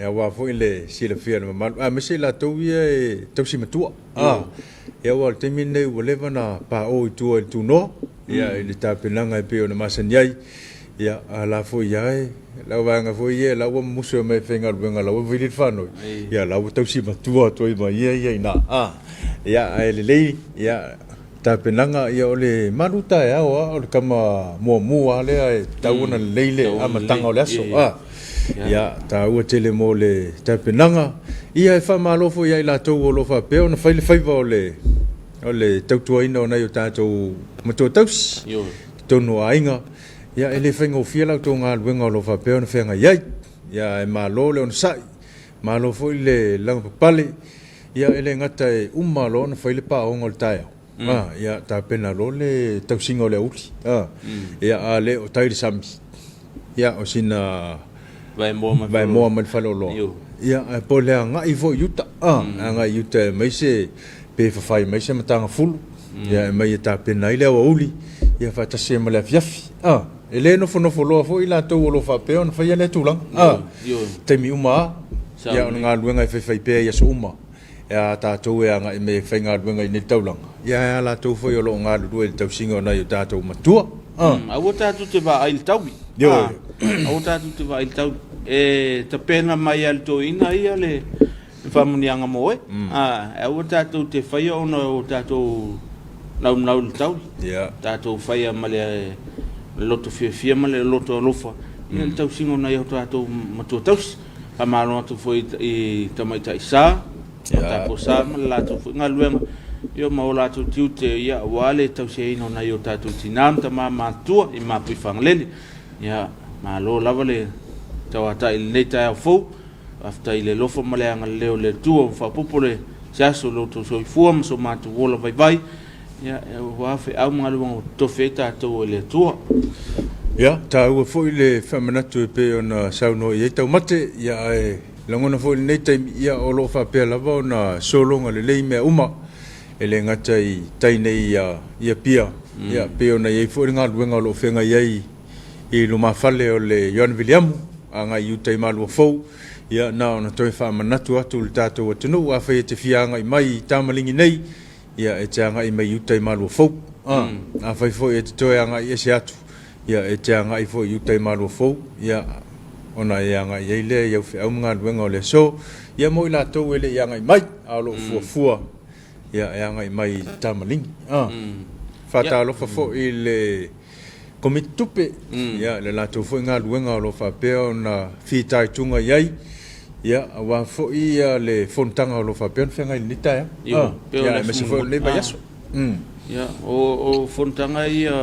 aua foi le silafia e le mamalu, aemaise i latou ia e tausi matua. Ia aua o le taimi lenei ua leva ona pao i tua i le tunoa, ia i le tapenaga e pei ona masani ai. Ia, a la foi ia e, lau vaega foi ia, la ua musu mai e faigaluega, la ua vili le faanoi, ia la ua tausi matua atu ai ma ia ia i ina. Ia, ae lelei, ia, tapenaga, ia o le malu taeao lava, o le tama muamua lava lea e tatau ona lelei le amataga o le aso. Ia, taua tele mo le tapenaga. Ia, e faamalo foi ia i latou o lo o faapea ona fai le faiva o le o le tautuaina o nai o tatou matua tausi i totonu o aiga. Ia, e le faigofie la outou galuega o lo o faapea ona feagai ai. Ia, ae malo le onosai, malo foi le lavapapale. Ia, e le gata e uma loa ona fai le paoga o le taeao, ia, tapena loa le tausiga o le aoauli. Ia, a le o tai i le sami, ia, o sina vaemoa mai le faleoloa. Ia, ae po o le agai foi i uta, agai i uta e aumai se, pe fafai mai se mataga fulu, ia, e aumai e tapena ai le aoauli, ia, faatasi ai ma le afiafi. E le nofonofo loa foi i latou o lo o faapea ona faia lea tulaga. Taimi uma lava, ia, o le galuega e faifai pea i aso uma. E a tatou e agai mai e faigaluega i nei taulaga, ia ae a latou foi o lo o galulue i le tausiga o nai o tatou matua. Aua tatou te vaai i le taui. Aua tatou te vaai i le taui. E tapena mai lava e le toeaina ia le faamanuiaga mo oe. Aua tatou te faia ona o tatou naunau i le taui. Tatou faia ma le loto fiafia ma le loto alofa ia le tausiga o nai o tatou matua tausi. Faamalo atu foi i tamaitai sa, o tatou sa ma le latou foi galuega, ia ma o latou tiute ia aua le tausiaina o nai o tatou tina ma tama matutua i Mapuifagalele. Ia, malo lava le tauatai i lenei taeao fou. Faafetai i le alofa ma le agalelei o le Atua ua faaopoopo le se aso i lo outou soifua ma so matou ola vaivai. Ia, aua feau ma galuega ua totofi ai tatou e le Atua. Ia, taua foi le faamanatu e pei ona saunoa i ai Taumate, ia ae lagona foi i lenei taimi, ia o lo o faapea lava ona sologa lelei mea uma, e le gata i tai nei i Apia, ia pei ona i ai foi le galuega o lo o feagai ai i lumafale o le Ioane Viliamu agai i uta i Maluafou, ia na ona toe faamanatu atu i le tatou atunuu, afai e te fia agai mai i Tamaligi nei, ia e te agai mai i uta i Maluafou. Afai foi e te toe agai ese atu, ia e te agai foi i uta i Maluafou, ia ona e agai ai lea i au feau ma galuega o le aso. Ia mo i latou e le i agai mai, a o lo o fuafua, ia e agai mai i Tamaligi. Faatalofa foi i le Komiti Tupe, ia, le latou foi galuega o lo o faapea ona fitaituga i ai, ia, aua foi le fonotaga o lo o faapea ona feagai i lenei taeao, ia, aemaise foi o lenei vaiaso. Ia, o fonotaga ia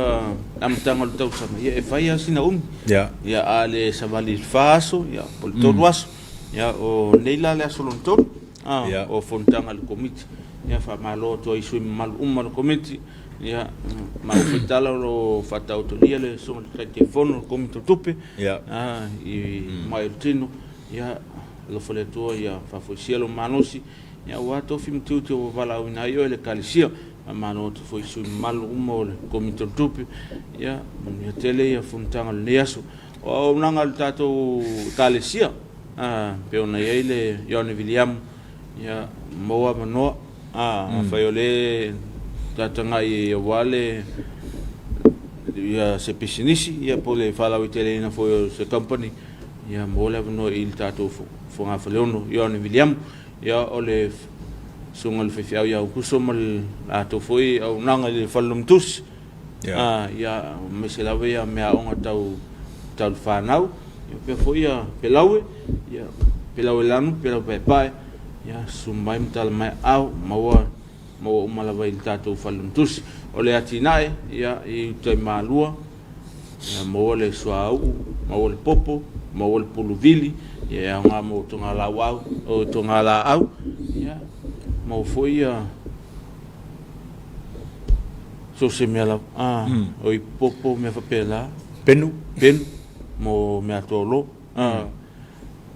amataga o le tausaga, ia, e fai lava sina umi. Ia, a le savali i le 4 aso, ia, po o le 3 aso. Ia, o nei la le aso lona 3, o fonotaga a le Komiti. Ia faamalo atu ai i sui mamalu uma o le Komiti. Ia ma au foi tala o lo o faataotolia le Susuga i le Taitaifono o le Komiti o Tupe i mai o le tino. Ia alofa le Atua ia faafoisia lou malosi ia aua tofi ma tiute ua valaauina ai oe e le Ekalesia. Faamalo atu foi i sui mamalu uma o le Komiti o le Tupe. Ia manuia tele ia fonotaga o lenei aso. O auaunaga a le tatou Ekalesia pei ona i ai le Ioane Viliamu, ia maua avanoa. Afai o lea e tagai aua le ia se pisinisi ia po o le faalauaiteleina foi o se company, ia maua le avanoa i le tatou Fogafaleono Ioane Viliamu. Ia o le susuga i le faifeau ia Aukuso ma le latou foi auaunaga i le Fale Lomotusi. Ia aemaise lava ia meaaoga tau tau le fanau, ia faapea foi ia Pelaue, ia Pelaue lanu, Pelaue paepae, ia susu mai ma tala mai aao, maua maua uma lava i le tatou Fale Lomotusi. O le atinae, ia i uta i Malua, ia maua le suauu, maua le popo, maua le puluvili, ia e aoga mo togalauau, o togalaau, ia maua foi ia so o se mea lava, a, o ipu popo mea faapena. Penu. Penu mo meatoalo. A,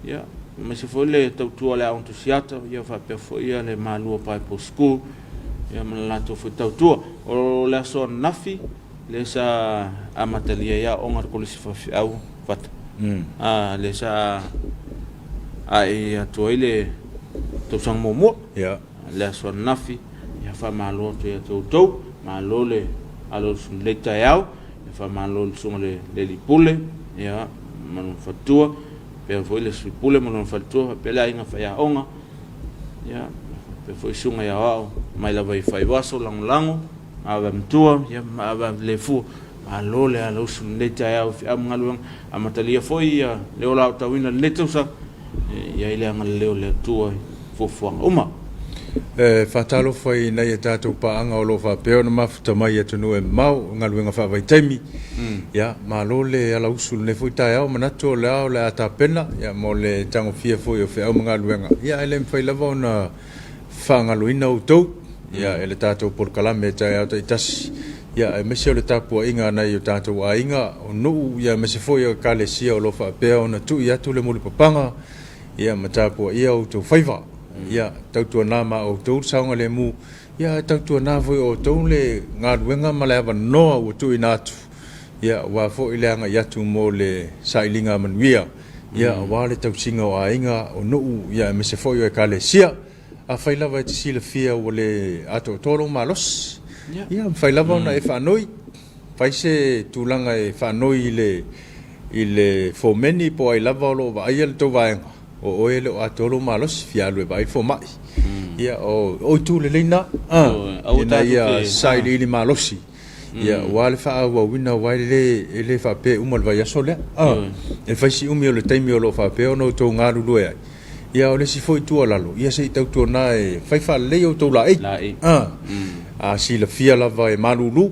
ia, aemaise foi le tautua a le Aoga Tusiata, ia faapea foi ia le Malua Bible School, ia ma le latou foi tautua. O le aso ananafi, lea sa amatalia ai aoga a le Kolisi Faifeau Fata. A, lea sa ae atu ai le tausaga muamua. Ia. Le aso ananafi, ia faamalo atu ia te outou, malo le alo atu i lenei taeao, ia faamalo i le susuga i le Alii Pule, ia, ma lona faletua, faapea foi le Sui Pule ma lona faletua, faapea le aiga faiaoga, ia, faapea foi susuga i aoao mai lava i Faiuaso, Lagolago, Maavae Matua, ia, Maavae Lefua, malo le alausu i lenei taeao i feau ma galuega, amatalia foi ia le ola aotauina i lenei tausaga, e i ai le agalelei o le Atua i fuafuaga uma. E faatalofa i nai a tatou paaga o lo o faapea ona mafuta mai i atunuu e mamao, galuega faavaitaimi. Ia, malo le alausu i lenei foi taeao, manatu o le a o le a tapena ia mo le tagofia foi o feau ma galuega. Ia ae le mafai lava ona faagaloina outou ia e le tatou polokalame i taeao taitasi, ia aemaise o le tapuaiga a nai o tatou aiga, o nuu, ia aemaise foi o Ekalesia o lo o faapea ona tui atu le mulipapaga ia ma tapuaia outou faiva. Ia tautuana ma outou le saogalemu, ia ae tautuana foi outou le galuega ma le avanoa ua tuuina atu, ia aua foi le agai atu mo le sailiga manuia, ia aua le tausiga o aiga, o nuu, ia aemaise foi o Ekalesia. Afai lava e te silafia ua le atoatoa lou malosi, ia mafai lava ona e faanoi, fai se tulaga e faanoi i le i le fomeni po o ai lava o lo o vaaia le tou vaega, o oe e le o atoa lou malosi, fia alu e vaai le fomai. Ia o itu lelei na, ina ia sailiili malosi. Ia, aua le faaauauina, aua e le, e le faapea e uma le vaiaso lea. E fai si umi o le taimi o lo o faapea ona outou galulue ai. Ia, o le isi foi tuualalo, ia se i tautuana e fai faalelei outou laei. Laei. A silafia lava e malulu,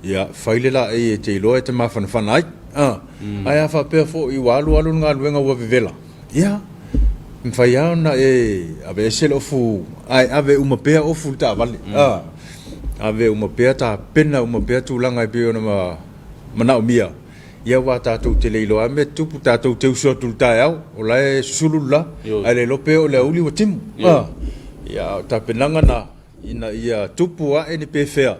ia, fai le laei e te iloa e te mafanafana ai. Ae a faapea foi ua alu alu le galuega ua vevela, ia, e mafai lava ona e aveese le ofu ae ave uma pea ofu i le taavale. Ave uma pea, tapena uma pea tulaga e pei ona manaomia, ia aua tatou te le iloa lava mea e tutupu, tatou te usu atu i le taeao, o la e susulu le la, ae le iloa pe oo i le aoauli ua timu. Ia, a o tapenaga na, ina ia tupu ae ni pefea,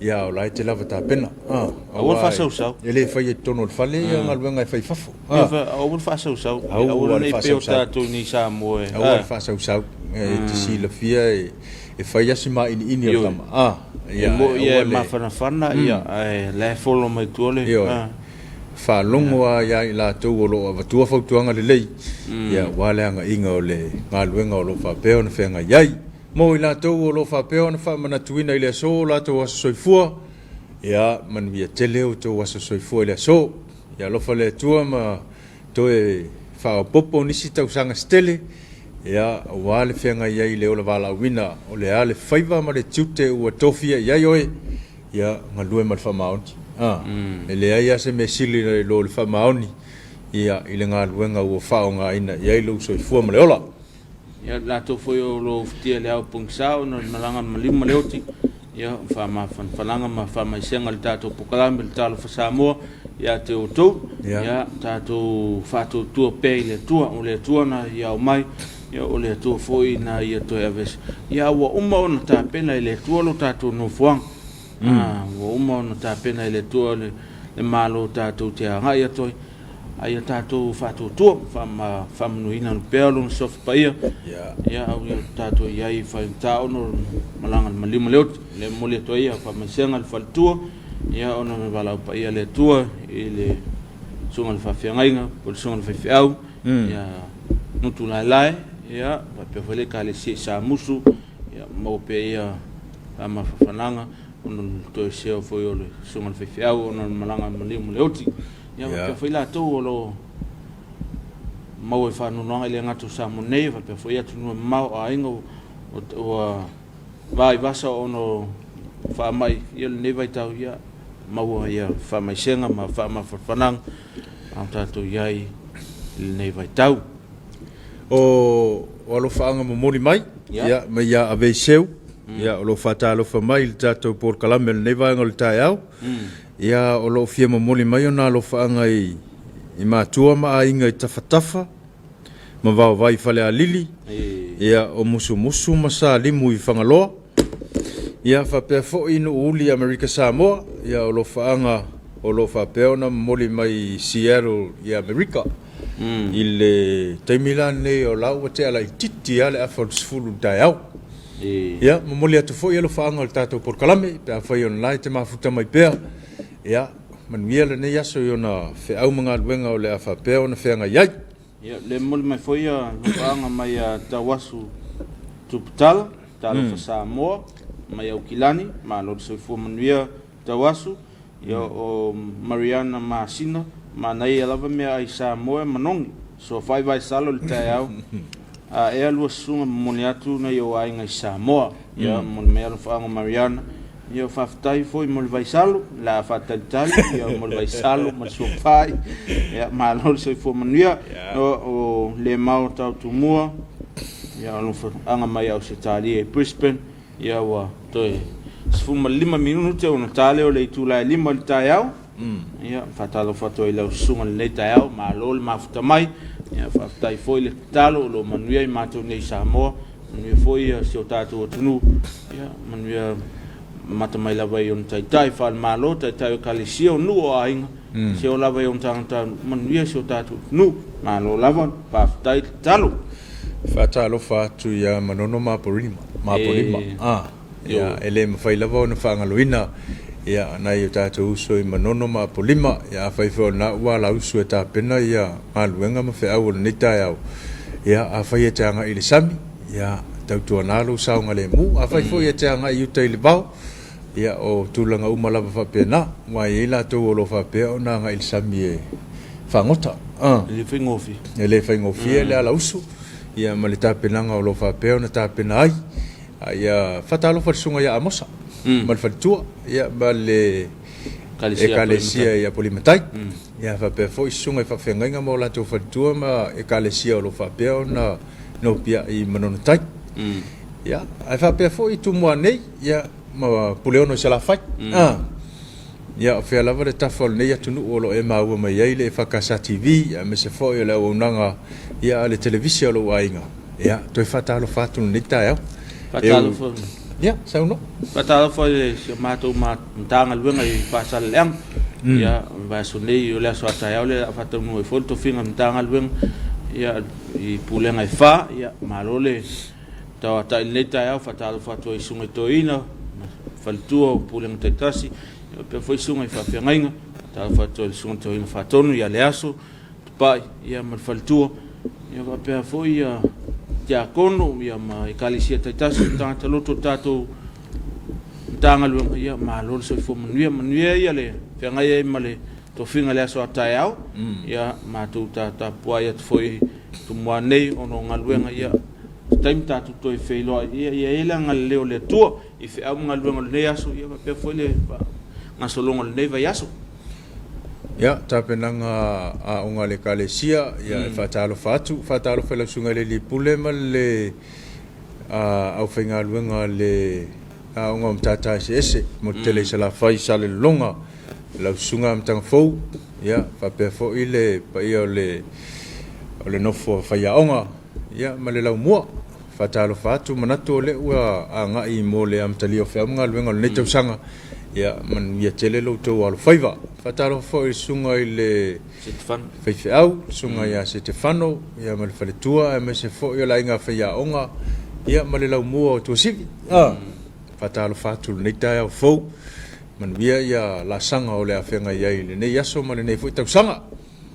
ia o la e te lava tapena. Aua le faasausau. E le faia i totonu o le fale ia galuega e fai i fafo. Aua le faasausau. Aua ne i pei o tatou i inei i Samoa e. Aua le faasausau. E te silafia e fai lava si mainiini o le tama. E moni e mafanafana ae la e follow mai tua le. Ioe. Faalogo lava ia i latou o lo o avatua fautuaga lelei, ia aua le agaiga o le galuega o lo o faapea ona feagai ai. Mo i latou o lo o faapea ona faamanatuina i le aso o latou aso soifua, ia manuia tele outou aso soifua i le aso. Ia alofa le Atua ma toe faaopoopo nisi tausaga se tele, ia, aua le feagai ai i le ola valaauina, o le a le faiva ma le tiute ua tofia i ai oe, ia galue ma le faamaoni. A, e leai lava se mea sili nai lo le faamaoni, ia, i le galuega ua faaaogaina i ai lou soifua ma le ola. Ia, latou foi o lo o ufitia le ao pogisa ona o le malaga a le maliu ma le oti, ia, faamafanafanaga ma faamaisega i le tatou polokalame le Talofa Samoa ia te outou. Ia, tatou faatuatua pea i le Atua, o le Atua na ia ao mai, ia, o le Atua foi na ia toe aveese. Ia, ua uma ona tapena e le Atua lo tatou nofoaga. Ua uma ona tapena e le Atua le Malo tatou te agai atu ai. A ia tatou faatuatua ma faamanuiaina pea Lona Suafa Paia, ia au ia tatou i ai i faigata ona o le malaga a le maliu ma le oti. O lea e momoli atu ai ia faamaisega i le faletua, ia ona o le valaau paia a le Atua i le susuga i le faafeagaiga po o le susuga i le faifeau, ia Nutulaelae, ia faapea foi le Ekalesia i Samusu, ia maua pea ia faamafanafanaga ona o le toesea foi o le susuga i le faifeau ona o le malaga a le maliu ma le oti. Ia faapea foi latou o lo o maua i faanoanoaga e le gata o Samoa nei, faapea foi atunuu e mamao, o aiga ua vaivasa ona o faamai i lenei vaitau, ia maua ia faamaisega ma faamafanafanaga a o tatou i ai i lenei vaitau. O alofaaga momoli mai, ia, mai ia Aveiseu, ia, o lo o faatalofa mai i le tatou polokalame o lenei vaega o le taeao. Ia, o lo o fia momoli mai ona alofaaga i matua ma aiga i Tafatafa ma Vaovai i Falealili, ia, o Musumusu ma Salimu i Fagaloa, ia, faapea foi Nuuuli i Amerika Samoa, ia, o alofaaga o lo o faapea ona momoli mai i Seattle i Amerika. I le taimi la lenei o la ua tea laitiiti lava le afa o le 10 i le taeao. Ia, momoli atu foi alofaaga o le tatou polokalame pe afai o lena e te mafuta mai pea. Ia, manuia lenei aso i ona feau ma galuega o le a faapea ona feagai ai. Ia, le momoli mai foi alofaaga mai ia Tauasu Tuputala, Talofa Samoa, mai Aukilani, malo le soifua manuia Tauasu, ia o Mariana Masina, manaia lava meaai Samoa e manogi, soafai vaesalo i le taeao, a ea lua susuga momoli atu nai ou aiga i Samoa. Ia momoli mai alofaaga o Mariana, ia faafetai foi mo le vaisalo, o le a faatalitali ia mo le vaisalo ma le suafai, ia malo le soifua manuia. O Lemao Tautumua, ia alofaaga mai Ausetalia i Brisbane, Ia ua toe 15 minute ona ta lea o le itula e 5 i le taeao. Ia, faatalofa atu ai i lau susuga i lenei taeao, malo le mafuta mai. Ia, faafetai foi le tatalo, o lo o manuia i matou nei i Samoa, manuia foi si o tatou atunuu. Ia, manuia mata mai lava i ona taitai faale-Malo, taitai o Ekalesia, o nuu o aiga, seia oo lava i ona tagata, manuia si o tatou atunuu. Malo lava, faafetai le tatalo. Faatalofa atu ia Manono ma Apolima, ia, e le mafai lava ona faagaloina ia nai o tatou uso i Manono ma Apolima. Ia, afai foi o lena ua alausu e tapena ia galuega ma feau o lenei taeao, ia, afai e te agai i le sami, ia, tautuana lou saogalemu. Afai foi e te agai i uta i le vao, Ia, o tulaga uma lava faapena, aua e i ai latou o lo o faapea ona agai i le sami e fagota. E le faigofie. E le faigofie le alausu, ia ma le tapenaga o lo o faapea ona tapena ai. A ia faatalofa i le Susuga ia Amosa ma le faletua, ia ma le Ekalesia i Apolimatai. Ia faapea foi susuga i faafeagaiga ma o latou faletua ma Ekalesia o lo o faapea ona nopiai i Manonotai. Ia, ae faapea foi i Tumua nei, ia, ma Puleono i Salafai. Ia, o fea lava le tafa o lenei atunuu o lo o e maua mai ai le EFKS TV, aemaise foi o le auaunaga ia a le televise o lou aiga. Ia, toe faatalofa atu i lenei taeao. Faatalofa. Ia, saunoa. Faatalofa i si o matou Matagaluega i Faasaleleaga. Ia, o le vaiaso nei, o le aso a taeao lea o le a faataunuu ai foi le tofiga Matagaluega ia, i pulega e fa. Ia, malo le tauatai i lenei taeao. Faatalofa atu ai i susuga i toeaina, faletua o pulega taitasi, ia faapea foi susuga i faafeagaiga. Faatalofa atu ai i le susuga i le toeaina faatonu ia Leaso Tupai, ia ma le faletua, ia faapea foi ia tiakono ia ma ekalesia taitasi, tagata loto o le tatou Matagaluega, ia malo le soifua manuia, manuia ia le feagai ai ma le tofiga i le aso a taeao. Ia matou tapuai atu foi Tumua nei ona o galuega, ia se taimi tatou toe feiloai, ia i ai le agalelei o le Atua i feau ma galuega o lenei aso, ia faapea foi le gasologa o lenei vaiaso. Ia, tapenaga aoga a le Ekalesia, ia e faatalofa atu, faatalofa i lau Susuga i le Alii Pule ma le aufaigaluega a le Aoga o Matata Eseese, motu tele i Salafai, Salelologa, lau Susuga Matagafou, ia faapea foi le paia o le o le nofo a faiaoga, ia ma le laumua. Faatalofa atu, manatu o lea ua agai mo le amatalia o feau ma galuega o lenei tausaga, ia manuia tele lo outou alofaiva. Faatalofa foi i le susuga i le faifeau, le susuga ia Setefano, ia ma le faletua, aemaise foi o le aiga faiaoga, ia ma le laumua o Tuasivi. Faatalofa atu i lenei taeao fou, manuia ia laasaga o le a feagai ai i lenei aso ma lenei foi tausaga.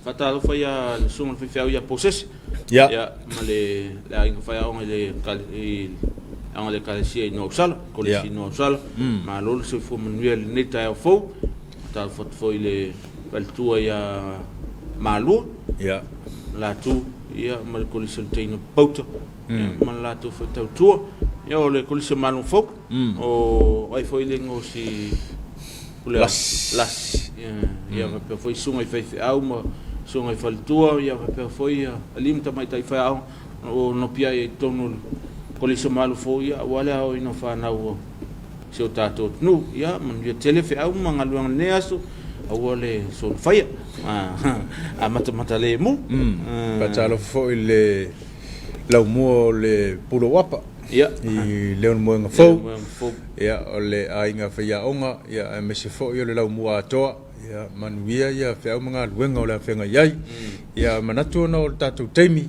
Faatalofa ia le susuga i le faifeau ia Posese. Ia. Ia ma le le aiga faiaoga i le i aoga le Ekalesia i Nuuausala, Kolisi i Nuuausala. Malo le soifua manuia i lenei taeao fou. Faatalofa atu foi i le faletua ia Malua. Ia. Latu ia ma le Kolisi o le Teina Pauta. Ia ma le latou foi tautua. Ia o le Kolisi o Malofou. O ai foi le igoa o si pule Lasi. Lasi. Ia faapea foi susuga i faifeau ma susuga i faletua, ia faapea foi alii ma tamaitai faiaoga o nopiai ai i totonu o le Kolisi o Malofou, ia aua le aoaoina o fanau o si o tatou atunuu. Ia manuia tele feau ma galuega i lenei aso, aua le soona faia, amatamata lemu. Faatalofa foi i le laumua o le Pulou Apa i Leonemoega Fou, ia, o le aiga faiaoga, ia, aemaise foi o le laumua atoa, ia, manuia ia feau ma galuega o le a feagai ai. Ia, manatu ona o le tatou taimi,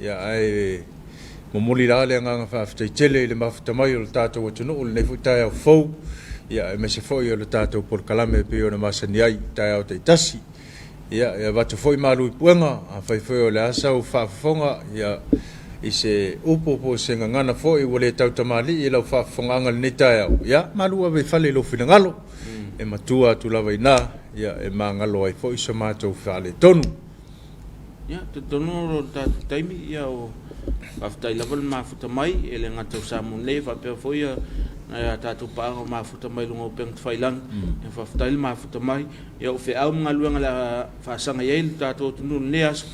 ia, ae momoli la le agaga faafetai tele i le mafuta mai o le tatou atunuu i lenei foi taeao fou, ia, aemaise foi o le tatou polokalame e pei ona masani ai i taeao taitasi. Ia, e avatu foi malu i puega, afai foi o le a sau faafofoga, ia, i se upu po o se gagana foi ua le tautamalii i lau faafofogaaga i lenei taeao, ia, malu ave i fale i lou finagalo, e matua atu lava i ina, ia, e magalo ai foi so matou faaletonu. Ia, talitonu o le tatou taimi, ia, o faafetai lava le mafuta mai, e le gata o Samoa nei, faapea foi ia nai a tatou paaga o mafuta mai luga o upega tafailagi. Ia, faafetai le mafuta mai. Ia, o feau ma galuega o le a faasaga i ai le tatou atunuu i lenei aso,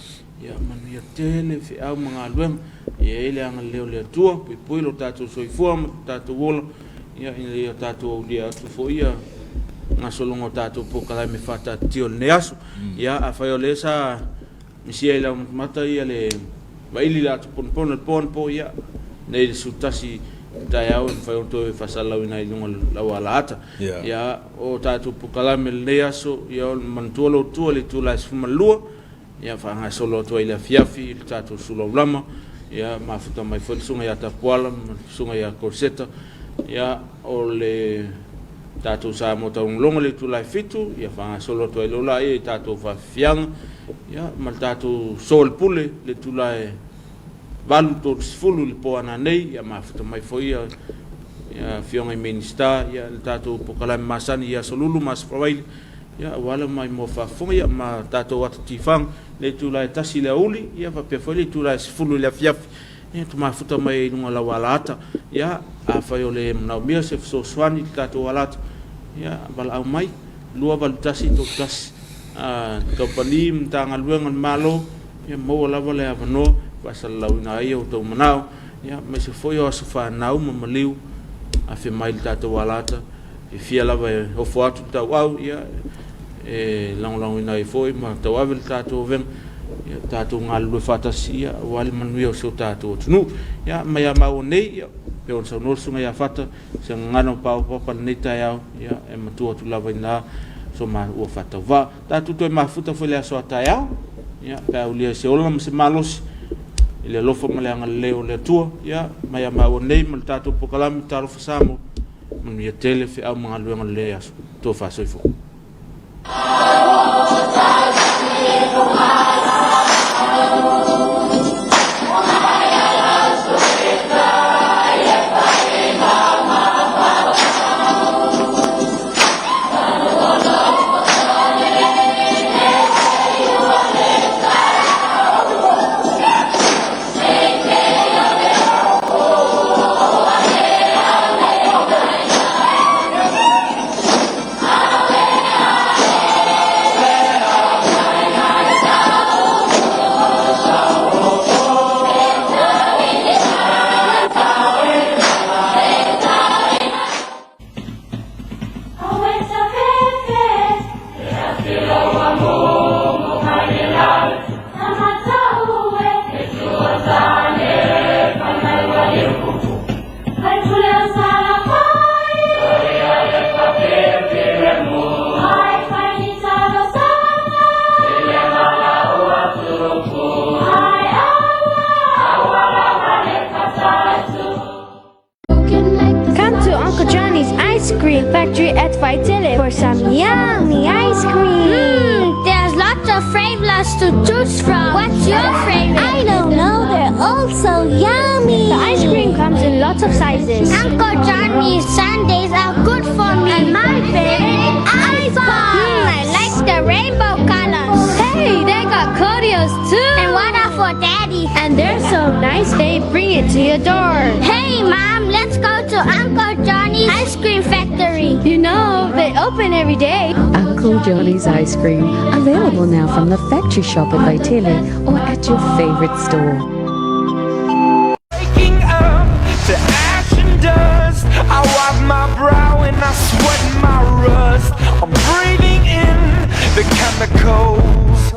ia manuia tele feau ma galuega. Ia i ai le agalelei o le Atua, puipui lo tatou soifua ma lo tatou ola, ia, ina ia tatou aulia atu foi ia gasologa o tatou polokalame faataatitia o lenei aso. Ia, afai o lea sa misia i lau matamata ia le vaili le atu ponopono i le po anapo, ia, nei le 11 taeao e mafai ona toe faasalalauina ai i luga o lau alaata. Ia, o tatou polokalame i lenei aso, ia, o le manatua lou tua i le itula e 12, ia, faagasolo atu ai i le afiafi i le tatou sulaulama, ia, mafuta mai foi le susuga ia Tapuala ma le susuga ia Kolseta, ia, o le tatou Samoa Taugologo i le itula e 7, ia, faagasolo atu ai loa laia i tatou faafiafiaga, ia, ma le tatou so o le pule i le itula e 8:30 i le po a nanei, ia, mafuta mai foi ia afioga i Minisita, ia, le tatou polokalame masani i Aso Lulu ma Aso Faraile, ia, aua le maimoa faafofoga, ia, ma tatou ata tifaga i le itula e 1 i le aoauli, ia, faapea foi le itula e 10 i le afiafi, ia, e mafuta mai ai i luga o lau alaata. Ia, afai o le manaomia se fesoasoani i le tatou alaata, ia, valaau mai 281 31 kamupani ma Matagaluega a le Malo, ia maua lava le avanoa e faasalalauina ai outou manao, ia, aemaise foi o aso fanau ma maliu, afe mai i le tatou alaata, e fia lava e ofo atu le tauau, ia, e lagolagoina ai foi ma tauave le tatou avega, ia, tatou galulue faatasi, ia, aua le manuia o si o tatou atunuu. Ia, mai a maua nei, ia, pei ona saunoa le susuga ia Fata, se gagana o paopapa lenei taeao, ia, e matua atu lava i ina so maua faatauvaa. Tatou toe mafuta foi i le aso a taeao, ia, pe a aulia se ola ma se malosi i le alofa ma le agalelei o le Atua, ia, mai a maua nei ma le tatou polokalame Talofa Samoa, manuia tele feau ma galuega o lenei aso. Tofa soifua. Factory at Vaitele for some yummy ice cream. Mmm, there's lots of flavors to choose from. What's your favorite? I don't know, they're all so yummy. The ice cream comes in lots of sizes. Uncle Johnny's sundaes are good for me. And my favorite, ice pops. I like the rainbow colors. Hey, they got Codios too. And water for Daddy. And they're so nice, they bring it to your door. Hey, Mom, let's go to Uncle Johnny's ice cream factory. You know, they open every day. Uncle Johnny's Ice Cream, available now from the factory shop at Vaitele or at your favorite store. Waking up to ash and dust. I wipe my brow and I sweat my rust. I'm breathing in the chemicals.